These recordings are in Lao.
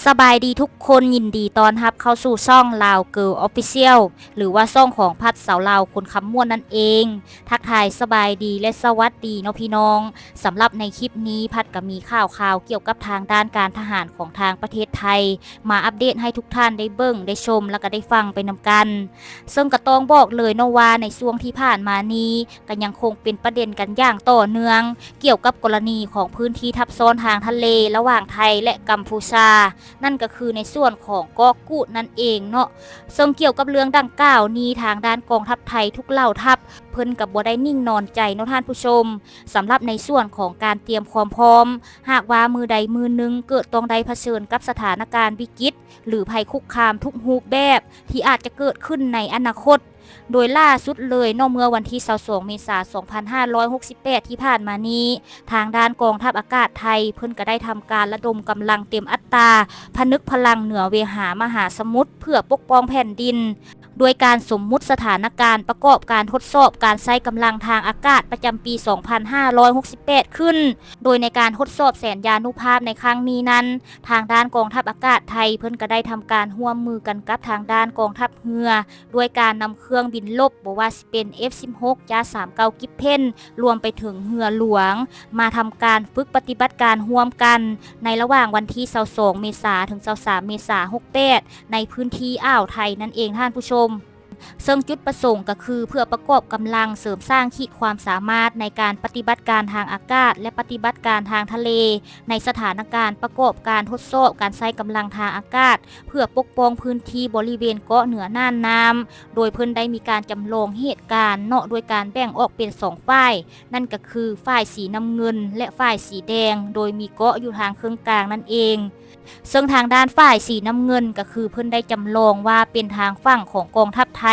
ສະບາຍດີທຸກຄົນ, ຍິນດີຕ້ອນຮັບເຂົ້າສູ່ຊ່ອງ Lao Girl Official ຫຼືວ່າຊ່ອງຂອງພັດສາວລາວຄົນຄຳມ່ວນນັ້ນເອງ. ທັກທາຍສະບາຍດີ ແລະ ສະຫວັດດີເນາະພີ່ນ້ອງ. ສຳລັບໃນຄລິບນີ້ ພັດກໍມີຂ່າວຄາວກ່ຽວກັບທາງດ້ານການທະຫານຂອງທາງປະເທດໄທ ມາອັບເດດໃຫ້ທຸກທ່ານໄດ້ເບິ່ງ, ໄດ້ຊົມ ແລ້ວກໍໄດ້ຟັງໄປນຳກັນ. ເຊິ່ງກໍຕ້ອງບອກເລີຍເນາະວ່າ ໃນຊ່ວງທີ່ຜ່ານມານີ້ ກໍຍັງຄົງເປັນປະເດັນກັນຢ່າງຕໍ່ເນື່ອງ ກ່ຽວກັບກໍລະນີຂອງພື້ນທີ່ທັບຊ້ອນທາງທະເລລະຫວ່າງໄທ ແລະ ກຳພູຊາ, ນັ້ນກໍຄືໃນສ່ວນຂອງເກາະກູດນັ້ນເອງເນາະ. ເຊິ່ງກ່ຽວກັບເລື່ອງດັ່ງກ່າວນີ້ ທາງດ້ານກອງທັບໄທທຸກເຫຼົ່າທັບ ເພິ່ນກໍບໍ່ໄດ້ນິ່ງນອນໃຈເນາະທ່ານຜູ້ຊົມ. ສຳລັບໃນສ່ວນຂອງການຕຽມຄວາມພ້ອມ, ຫາກວ່າມື້ໃດມື້ໜຶ່ງເກີດຕ້ອງໄດ້ຜະເຊີນກັບສະຖານະການວິກິດ ຫຼື ໄພຄຸກຄາມທຸກຮູບແບບທີ່ອາດຈະເກີດຂຶ້ນໃນອະນາຄົດ, ໂດຍລ່າສຸດເລີຍເນາະ ເມື່ອວັນທີຊາວສອງ ເມສາ ສອງພັນຫ້າຮ້ອຍຫົກສິບແປດ ທີ່ຜ່ານມານີ້, ທາງດ້ານກອງທັບອາກາດໄທ ເພິ່ນກໍໄດ້ທຳການລະດົມກຳລັງເຕັມອັດຕາ ຜະນຶກພະລັງເໜືອເວຫາມະຫາສະໝຸດ ເພື່ອປົກປ້ອງແຜ່ນດິນ, ໂດຍການສົມມຸດສະຖານະການປະກອບການທົດສອບການໃຊ້ກຳລັງທາງອາກາດປະຈຳປີສອງພັນຫ້າຮ້ອຍຫົກສິບແປດຂຶ້ນ. ໂດຍໃນການທົດສອບແສນຍານຸພາບໃນຄັ້ງນີ້ນັ້ນ, ທາງດ້ານກອງທັບອາກາດໄທ ເພິ່ນກໍໄດ້ທຳການຮ່ວມມືກັນກັບທາງດ້ານກອງທັບເຮືອ ດ້ວຍການນຳເຄື່ອງບິນລົບ ບໍ່ວ່າຊິເປັນ ເອັຟສິບຫົກ ຈາສາມເກົ້າ ກິບເພັນ ລວມໄປເຖິງເຮືອຫຼວງ ມາທຳການຝຶກປະຕິບັດການຮ່ວມກັນ ໃນລະຫວ່າງວັນທີຊາວສອງ ເມສາ ເຖິງ ຊາວສາມ ເມສາ ຫົກແປດ ໃນພື້ນທີ່ອ່າວໄທນັ້ນເອງທ່ານຜູ້ຊົມ. ເຊິ່ງຈຸດປະສົງກໍຄືເພື່ອປະກອບກຳລັງເສີມສ້າງຂີດຄວາມສາມາດໃນການປະຕິບັດການທາງອາກາດ ແລະ ປະຕິບັດການທາງທະເລ ໃນສະຖານະການປະກອບການທົດສອບການໃຊ້ກຳລັງທາງອາກາດ ເພື່ອປົກປ້ອງພື້ນທີ່ບໍລິເວນເກາະເໜືອນ່ານນ້ຳ, ໂດຍເພິ່ນໄດ້ມີການຈຳລອງເຫດການເນາະ ໂດຍການແບ່ງອອກເປັນສອງຝ່າຍ, ນັ້ນກໍຄືຝ່າຍສີນ້ຳເງິນ ແລະ ຝ່າຍສີແດງ, ໂດຍມີເກາະຢູ່ທາງເຄິ່ງກາງນັ້ນເອງ. ເຊິ່ງທາງດ້ານຝ່າຍສີນ້ຳເງິນກໍຄືເພິ່ນໄດ້ຈຳລອງວ່າເປັນທາງຝັ່ງຂອງກອງທັບໄທ,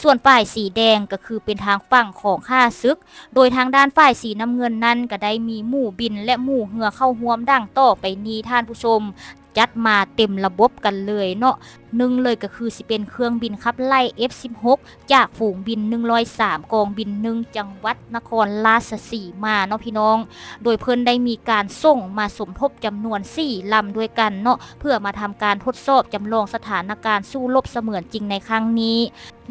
ສ່ວນຝ່າຍສີແດງກໍຄືເປັນທາງຝັ່ງຂອງຂ້າສຶກ, ໂດຍທາງດ້ານຝ່າຍສີນ້ຳເງິນນັ້ນກໍໄດ້ມີໝູ່ບິນ ແລະ ໝູ່ເຮືອເຂົ້າຮ່ວມດັ່ງຕໍ່ໄປນີ້ທ່ານຜູ້ຊົມ, ຈັດມາເຕັມລະບົບກັນເລີຍເນາະ. ໜຶ່ງເລີຍກໍຄືຊິເປັນເຄື່ອງບິນຂັບໄລ່ ເອັຟສິບຫົກ ຈາກຝູງບິນໜຶ່ງຮ້ອຍສາມ ກອງບິນໜຶ່ງ ຈັງຫວັດນະຄອນລາຊະສີມາເນາະພີ່ນ້ອງ, ໂດຍເພິ່ນໄດ້ມີການສົ່ງມາສົມທົບຈຳນວນສີ່ລຳດ້ວຍກັນເນາະ ເພື່ອມາທຳການທົດສອບຈຳລອງສະຖານະການສູ້ລົບສະເໝືອນຈິງໃນຄັ້ງນີ້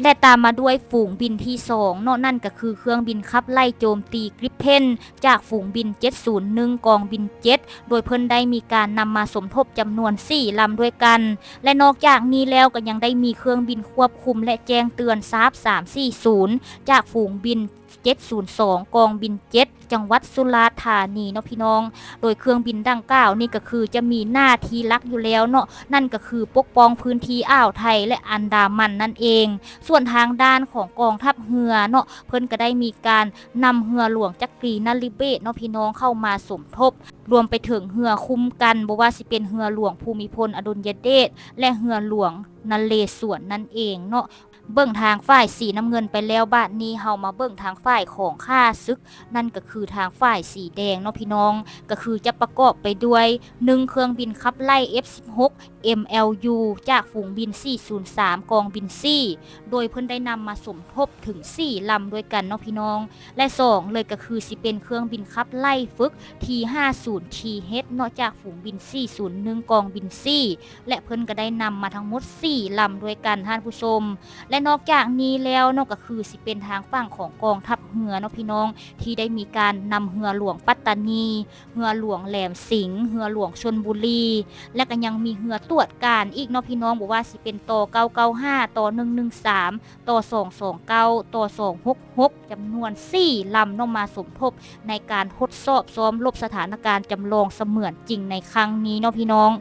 ແລະ ຕາມມາດ້ວຍຝູງບິນທີສອງເນາະ, ນັ້ນກໍຄືເຄື່ອງບິນຂັບໄລ່ໂຈມຕີກຣິບເພັນ ຈາກຝູງບິນເຈັດສູນໜຶ່ງ ກອງບິນເຈັດ ໂດຍເພິ່ນໄດ້ມີການນຳມາສົມທົບຈຳນວນສີ່ລຳດ້ວຍກັນ ແລະ ນອກຈາກນີ້ແລ້ວກໍຍັງໄດ້ມີເຄື່ອງບິນຄວບຄຸມ ແລະ ແຈ້ງເຕືອນ ສາບສາມສີ່ສູນ ຈາກຝູງບິນເຈັດສູນສອງ ກອງບິນເຈັດ ຈັງຫວັດສຸລາດທານີເນາະພີ່ນ້ອງ. ໂດຍເຄື່ອງບິນດັ່ງກ່າວນີ້ກໍຄືຈະມີໜ້າທີ່ຫຼັກຢູ່ແລ້ວເນາະ, ນັ້ນກໍຄືປົກປ້ອງພື້ນທີ່ອ່າວໄທ ແລະ ອັນດາມັນນັ້ນເອງ. ສ່ວນທາງດ້ານຂອງກອງທັບເຮືອເນາະ, ເພິ່ນກໍໄດ້ມີການນຳເຮືອຫຼວງຈັກກຣີນະລິເບດເນາະພີ່ນ້ອງ ເຂົ້າມາສົມທົບ, ລວມໄປເຖິງເຮືອຄຸ້ມກັນ, ບໍ່ວ່າຊິເປັນເຮືອຫຼວງພູມິພົນອະດຸນຍະເດດ ແລະ ເຮືອຫຼວງນະເລສວນນັ້ນເອງເນາະ. ເບິ່ງທາງຝ່າຍສີນ້ຳເງິນໄປແລ້ວ, ບາດນີ້ເຮົາມາເບິ່ງທາງຝ່າຍຂອງຂ້າສຶກ, ນັ້ນກໍຄືທາງຝ່າຍສີແດງເນາະພີ່ນ້ອງ, ກໍຄືຈະປະກອບໄປດ້ວຍ ໜຶ່ງ ເຄື່ອງບິນຂັບໄລ່ ເອັຟສິບຫົກ ເອັມແອລຢູ ຈາກຝູງບິນສີ່ສູນສາມ ກອງບິນສີ່ ໂດຍເພິ່ນໄດ້ນຳມາສົມທົບເຖິງສີ່ລຳດ້ວຍກັນເນາະພີ່ນ້ອງ. ແລະ ສອງ ເລີຍກໍຄືຊິເປັນເຄື່ອງບິນຂັບໄລ່ຝຶກ ທີຫ້າສູນທີເອັດ ເນາະ ຈາກຝູງບິນສີ່ສູນໜຶ່ງ ກອງບິນສີ່ ແລະ ເພິ່ນກໍໄດ້ນຳມາທັງໝົດສີ່ລຳດ້ວຍກັນທ່ານຜູ້ຊົມ. ແລະ ນອກຈາກນີ້ແລ້ວເນາະ ກໍຄືຊິເປັນທາງຝັ່ງຂອງກອງທັບເຮືອເນາະພີ່ນ້ອງ ທີ່ໄດ້ມີການນຳເຮືອຫຼວງປັດຕານີ, ເຮືອຫຼວງແຫຼມສິງ, ເຮືອຫຼວງຊົນບູລີ ແລະ ກໍຍັງມີເຮືອຕວດການອີກເນາະພີ່ນ້ອງ, ບໍ່ວ່າຊິເປັນ ຕ ເກົ້າເກົ້າຫ້າ, ຕ ໜຶ່ງໜຶ່ງສາມ, ຕ ສອງສອງເກົ້າ, ຕ ສອງຫົກຫົກ ຈຳນວນສີ່ລຳເນາະ ມາສົມທົບໃນການທົດສອບຊ້ອມລົບສະຖານະການຈຳລອງສະເໝືອນຈິງໃນຄັ້ງນີ້ເນາະພີ່ນ້ອງ.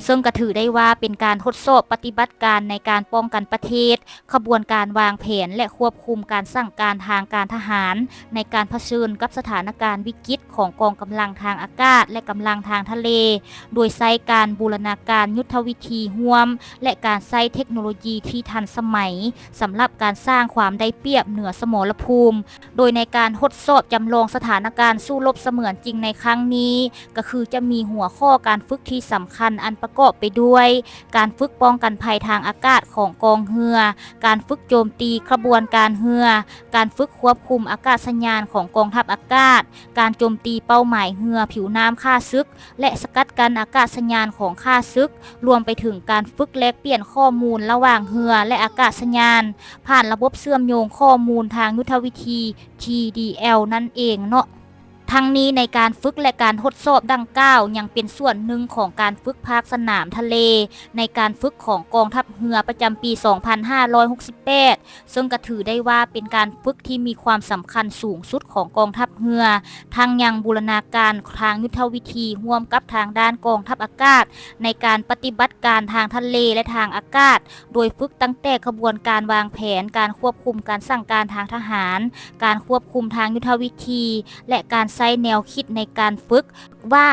ເຊິ່ງກໍຖືໄດ້ວ່າເປັນການທົດສອບປະຕິບັດການໃນການປ້ອງກັນປະເທດ, ຂະບວນການວາງແຜນ ແລະ ຄວບຄຸມການສັ່ງການທາງການທະຫານ ໃນການຜະເຊີນກັບສະຖານະການວິກິດຂອງກອງກຳລັງທາງອາກາດ ແລະ ກຳລັງທາງທະເລ, ໂດຍໃຊ້ການບູລະນາການຍຸດທະວິທີຮ່ວມ ແລະ ການໃຊ້ເທັກໂນໂລຢີທີ່ທັນສະໄໝ ສຳລັບການສ້າງຄວາມໄດ້ປຽບເໜືອສະໝໍລະພູມ. ໂດຍໃນການທົດສອບຈຳລອງສະຖານະການສູ້ລົບສະເໝືອນຈິງໃນຄັ້ງນີ້ ກໍຄືຈະມີຫົວຂໍ້ການຝຶກທີ່ສຳຄັນ ອັນປະກອບໄປດ້ວຍ ການຝຶກປ້ອງກັນໄພທາງອາກາດຂອງກອງເຮືອ, ການຝຶກໂຈມຕີຂະບວນການເຮືອ, ການຝຶກຄວບຄຸມອາກາດສະຍານຂອງກອງທັບອາກາດ, ການໂຈມຕີເປົ້າໝາຍເຮືອຜິວນ້ຳຂ້າສຶກ ແລະ ສະກັດກັ້ນອາກາດສະຍານຂອງຂ້າສຶກ, ລວມໄປເຖິງການຝຶກແລກປ່ຽນຂໍ້ມູນລະຫວ່າງເຮືອ ແລະ ອາກາດສະຍານ ຜ່ານລະບົບເຊື່ອມໂຍງຂໍ້ມູນທາງຍຸດທະວິທີ ທີດີແອລ ນັ້ນເອງເນາະ. ທັງນີ້ໃນການຝຶກ ແລະ ການທົດສອບດັ່ງກ່າວ ຍັງເປັນສ່ວນໜຶ່ງຂອງການຝຶກພາກສະໜາມທະເລ ໃນການຝຶກຂອງກອງທັບເຮືອປະຈຳປີສອງພັນຫ້າຮ້ອຍຫົກສິບແປດ ເຊິ່ງກະຖືໄດ້ວ່າເປັນການຝຶກທີ່ມີຄວາມສຳຄັນສູງສຸດຂອງກອງທັບເຮືອ, ທັງຍັງບູລະນາການທາງຍຸດທະວິທີຮ່ວມກັບທາງດ້ານກອງທັບອາກາດ ໃນການປະຕິບັດການທາງທະເລ ແລະ ທາງອາກາດ, ໂດຍຝຶກຕັ້ງແຕ່ຂະບວນການວາງແຜນ, ການຄວບຄຸມການສັ່ງການທາງທະຫານ, ການຄວບຄຸມທາງຍຸດທະວິທີ ແລະ ການໃຊ້ແນວຄິດໃນການຝຶກວ່າ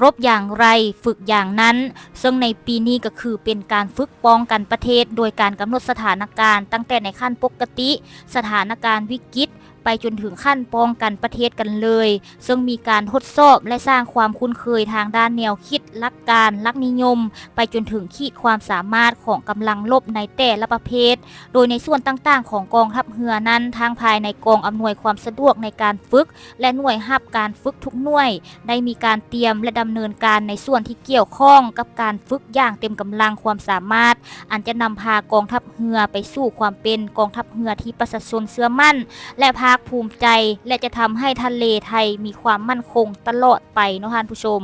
ລົບຢ່າງໃດ ຝຶກຢ່າງນັ້ນ, ເຊິ່ງໃນປີນີ້ກໍຄືເປັນການຝຶກປ້ອງກັນປະເທດ ໂດຍການກຳນົດສະຖານະການຕັ້ງແຕ່ໃນຂັ້ນປົກກະຕິ, ສະຖານະການວິກິດ ໄປຈົນເຖິງຂັ້ນປ້ອງກັນປະເທດກັນເລີຍ, ເຊິ່ງມີການທົດສອບ ແລະ ສ້າງຄວາມຄຸ້ນເຄີຍທາງດ້ານແນວຄິດ, ຫຼັກການ, ຫຼັກນິຍົມ, ໄປຈົນເຖິງຂີດຄວາມສາມາດຂອງກຳລັງລົບໃນແຕ່ລະປະເພດ. ໂດຍໃນສ່ວນຕ່າງໆຂອງກອງທັບເຮືອນັ້ນ, ທາງພາຍໃນກອງອຳນວຍຄວາມສະດວກໃນການຝຶກ ແລະ ໜ່ວຍຮັບການຝຶກທຸກໜ່ວຍ ໄດ້ມີການຕຽມ ແລະ ດຳເນີນການໃນສ່ວນທີ່ກ່ຽວຂ້ອງກັບການຝຶກຢ່າງເຕັມກຳລັງຄວາມສາມາດ, ອັນຈະນຳພາກອງທັບເຮືອໄປສູ່ຄວາມເປັນກອງທັບເຮືອທີ່ປະຊາຊົນເຊື່ອໝັ້ນ ແລະ ພາກພູມໃຈ ແລະ ຈະທຳໃຫ້ທະເລໄທມີຄວາມໝັ້ນຄົງຕະຫຼອດໄປເນາະທ່ານຜູ້ຊົມ.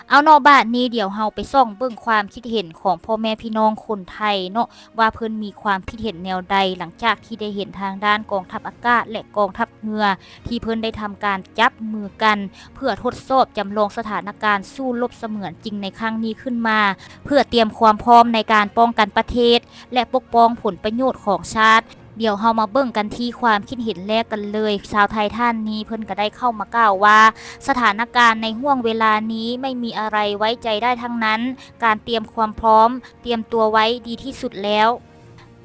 ເອົາເນາະ ບາດນີ້ດຽວເຮົາໄປສ່ອງເບິ່ງຄວາມຄິດເຫັນຂອງພໍ່ແມ່ພີ່ນ້ອງຄົນໄທເນາະ ວ່າເພິ່ນມີຄວາມຄິດເຫັນແນວໃດ ຫຼັງຈາກທີ່ໄດ້ເຫັນທາງດ້ານກອງທັບອາກາດ ແລະ ກອງທັບເຮືອ ທີ່ເພິ່ນໄດ້ທຳການຈັບມືກັນ ເພື່ອທົດສອບຈຳລອງສະຖານະການສູ້ລົບສະເໝືອນຈິງໃນຄັ້ງນີ້ຂຶ້ນມາ ເພື່ອຕຽມຄວາມພ້ອມໃນການປ້ອງກັນປະເທດ ແລະ ປົກປ້ອງຜົນປະໂຫຍດຂອງຊາດ. ດຽວເຮົາມາເບິ່ງກັນທີ່ຄວາມຄິດເຫັນແລກກັນເລີຍ. ຊາວໄທທ່ານນີ້ເພິ່ນກໍໄດ້ເຂົ້າມາກ່າວວ່າ ສະຖານະການໃນຫ່ວງເວລານີ້ໄມ່ມີອະໄລໄວ້ໃຈໄດ້ທັງນັ້ນ, ການຕຽມຄວາມພ້ອມ, ຕຽມຕົວໄວ້ດີທີ່ສຸດແລ້ວ.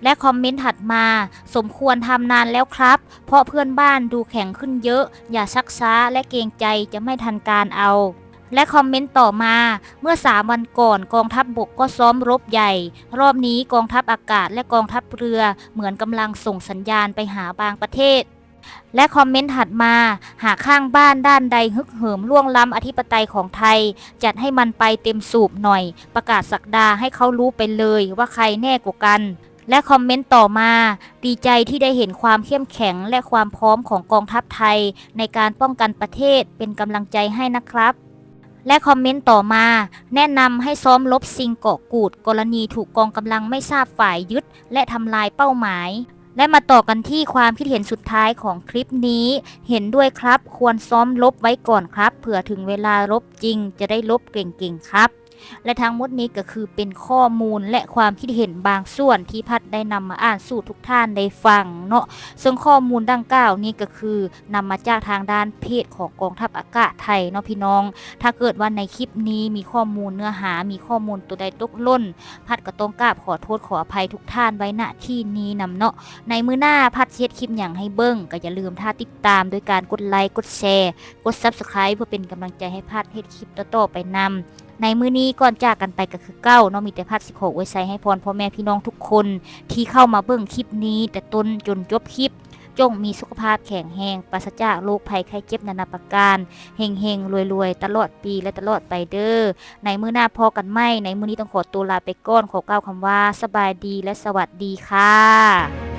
ແລະ ຄອມເມັນຖັດມາ, ສົມຄວນທຳນານແລ້ວຄັບ ເພາະເພື່ອນບ້ານດູແຂງຂຶ້ນເຍີະ, ຢ່າຊັກຊ້າ ແລະ ເກງໃຈຈະໄມ່ທັນການເອົາ. ແລະ ຄອມເມັນຕໍ່ມາ, ເມື່ອສາມວັນກ່ອນ ກອງທັບບົກກໍຊ້ອມລົບໃຫຍ່, ຮອບນີ້ກອງທັບອາກາດ ແລະ ກອງທັບເຮືອ ເໝືອນກຳລັງສົ່ງສັນຍານໄປຫາບາງປະເທດ. ແລະ ຄອມເມັນຖັດມາ, ຫາກຂ້າງບ້ານດ້ານໃດຮຶກເຫີມລ່ວງລ້ຳອະທິປະໄຕຂອງໄທ, ຈັດໃຫ້ມັນໄປເຕັມສູບໜ່ອຍ, ປະກາດສັກດາໃຫ້ເຂົາຮູ້ໄປເລີຍວ່າໃຄແນ່ກວ່າກັນ. ແລະ ຄອມເມັນຕໍ່ມາ, ດີໃຈທີ່ໄດ້ເຫັນຄວາມເຂັ້ມແຂງ ແລະ ຄວາມພ້ອມຂອງກອງທັບໄທໃນການປ້ອງກັນປະເທດ, ເປັນກຳລັງໃຈໃຫ້ນະຄັບ. ແລະ ຄອມເມັນຕໍ່ມາ, ແນະນຳໃຫ້ຊ້ອມລົບສິ່ງເກາະກູດ ກໍລະນີຖືກກອງກຳລັງໄມ່ຊາບຝ່າຍຍຶດ ແລະ ທຳລາຍເປົ້າໝາຍ. ແລະ ມາຕໍ່ກັນທີ່ຄວາມຄິດເຫັນສຸດທ້າຍຂອງຄລິບນີ້, ເຫັນດ້ວຍຄັບ, ຄວນຊ້ອມລົບໄວ້ກ່ອນຄັບ, ເຜື່ອເຖິງເວລາລົບຈິງຈະໄດ້ລົບເກັ່ງໆຄັບ. ແລະ ທັງໝົດນີ້ກໍຄືເປັນຂໍ້ມູນ ແລະ ຄວາມຄິດເຫັນບາງສ່ວນທີ່ພັດໄດ້ນຳມາອ່ານສູ່ທຸກທ່ານໄດ້ຟັງເນາະ. ເຊິ່ງຂໍ້ມູນດັ່ງກ່າວນີ້ກໍຄືນຳມາຈາກທາງດ້ານເພຈຂອງກອງທັບອາກາດໄທເນາະພີ່ນ້ອງ. ຖ້າເກີດວ່າໃນຄລິບນີ້ມີຂໍ້ມູນເນື້ອຫາ, ມີຂໍ້ມູນໂຕໃດຕົກຫຼົ່ນ, ພັດກໍຕ້ອງກາບຂໍໂທດຂໍອະໄພທຸກທ່ານໄວ້ ນະ ທີ່ນີ້ນຳເນາະ. ໃນມື້ໜ້າພັດຊິເຮັດຄລິບຫຍັງໃຫ້ເບິ່ງ, ກໍຢ່າລືມຖ້າຕິດຕາມໂດຍການກົດໄລ, ກົດແຊ, ກົດ Subscribe ເພື່ອເປັນກຳລັງໃຈໃຫ້ພັດເຮັດຄລິບຕໍ່ໆໄປນຳ. ໃນມື້ນີ້ກ່ອນຈາກກັນໄປກໍຄືເກົ່າເນາະ, ມີແຕ່ພັດຊິຂໍອວຍໄຊໃຫ້ພອນພໍ່ແມ່ພີ່ນ້ອງທຸກຄົນທີ່ເຂົ້າມາເບິ່ງຄລິບນີ້ແຕ່ຕົ້ນຈົນຈົບຄລິບ, ຈົ່ງມີສຸຂະພາບແຂງແຮງ, ປາສະຈາກໂລກໄພໄຂ້ເຈັບນານາປະການ, ເຮັງໆລວຍໆຕະຫຼອດປີ ແລະ ຕະຫຼອດໄປເດີ້. ໃນມື້ໜ້າພໍ້ກັນໃໝ່, ໃນມື້ນີ້ຕ້ອງຂໍຕົວລາໄປກ່ອນ, ຂໍກ່າວຄຳວ່າສະບາຍດີ ແລະ ສະຫວັດດີຄ່ະ.